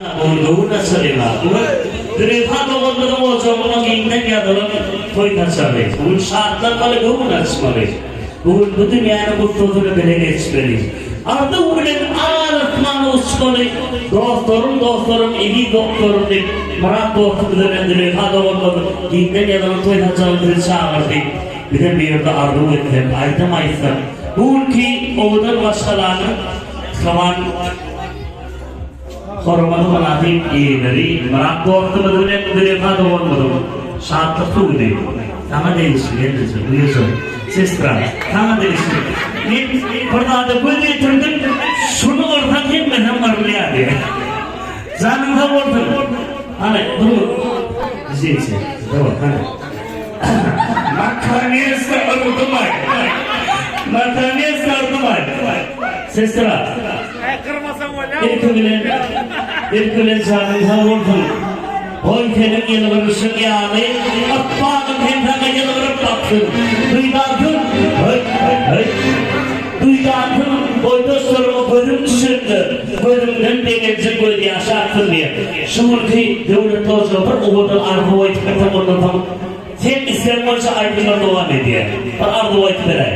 Bu gün göwün açalyň-a. Bu gün Züleýha doganymyzyň ojagyna giňden ýazylan toý saçagy. Bu gün şatlanmaly, göwün açmaly. Bu gün bu dünýäniň gussasyny bile geçmeli. Arzuw bilen al-asmana uçmaly. Dostlarym, dostlarym, eziz dostlarym diýip, Myrat dostumyz bilen Züleýha doganymyz giňden ýazylan toý saçagyna bizi çagyrdy. Bizem bu ýerde arzuw etsek, aýdym aýtsak. Bu günki owadan maşgalanyň Saman Hormata mynasyp eýeleri Myrat dostumyz bilen Züleýha doganymyzyň şatlykly güni. Saňa degişli gelneje, uýajyk, sestra, saňa degişli. Men bir zada göz ýetirdim, şuny gyrsaň hemmesem gyrylýar diýýär. Janyň sag bolsun. Hany, dur. Izwinite, daway, hany. Nakonec-to yrdymaý. Nakonec-to yrdymaý. Sestra. Ilki bilen, ilki bilen janyň sag bolsun. Goý seniň ýylgyryşyň ýaly, ykbalyň hem saňa ýylgyryp baksyn. Duýdansyz, höý, höý. Duýdansyz boýdaşlaryňa gözüň düşende, gözüňden begenjiň gözýaşy aksyn diýen. Şu günki döwletli ojaga bir owadan arzuw aýdyp bersem ondan soň seň islegiň boýunça aýdymlar dowam edýär. Bir arzuw aýdyp beräý.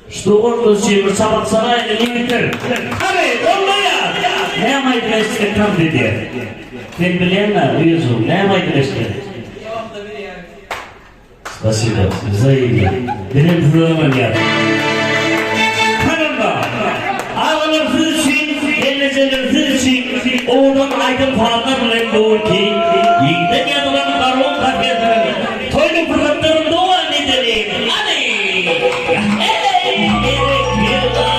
Şu dogan üçin bir çapak çalaýyň ýigitler. Hany, bolmaýar. Näme aýdyp eşitdik tam diýýär. Sen bilýäňä, uýajygym, näme aýdyp eşitdik? Spasiba, wzaimno. Bizem size ynanýarys. Hany onda, agalar siz üçin, gelnejeler siz üçin owadan aýdym-sazlar bilen bu günki ýigden ýazylan Garun kafesiniň toýly pursatlaryny dowam edeliň. Hany! Eý, berekella!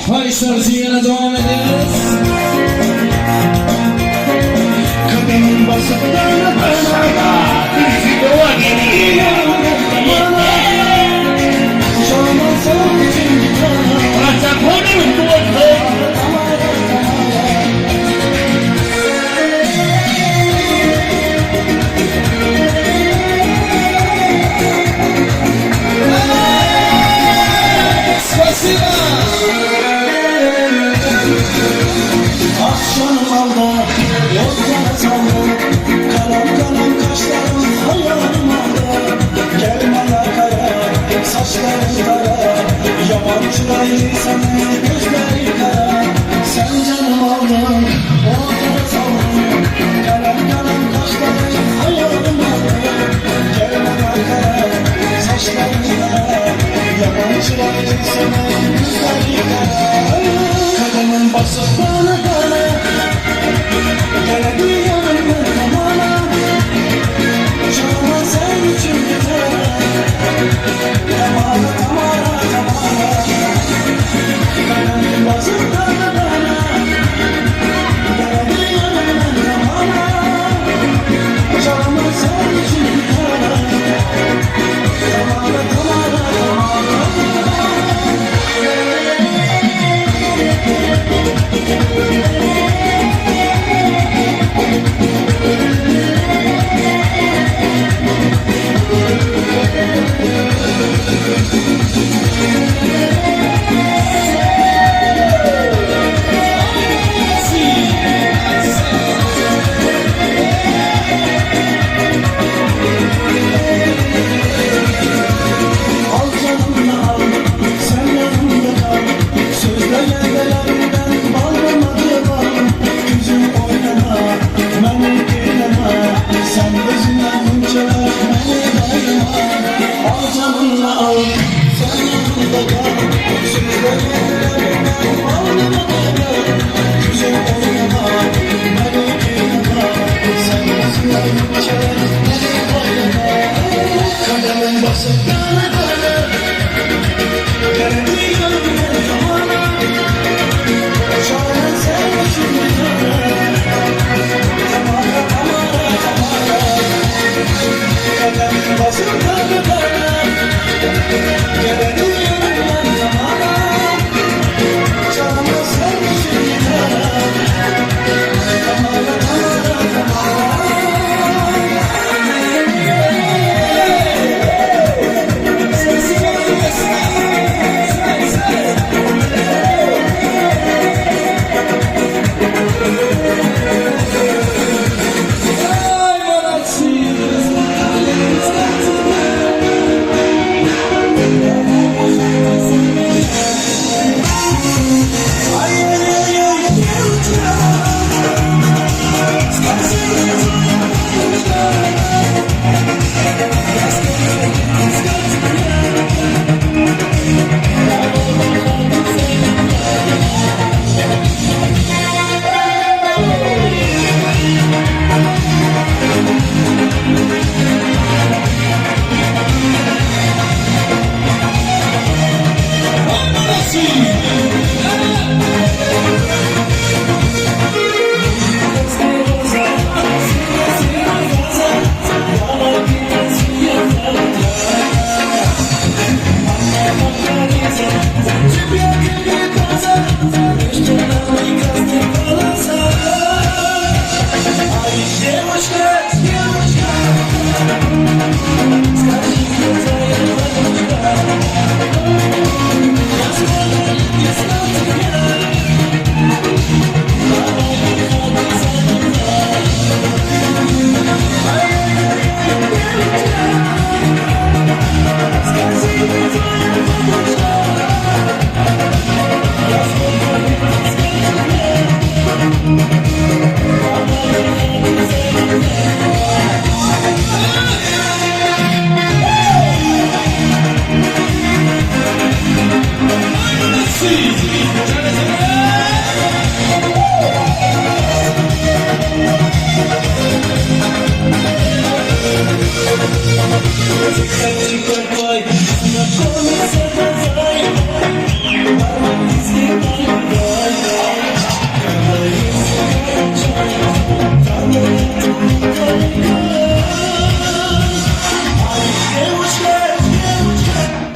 Haýyşlar üçin ýene dowam edýäris. Kadamym basyp dana dana.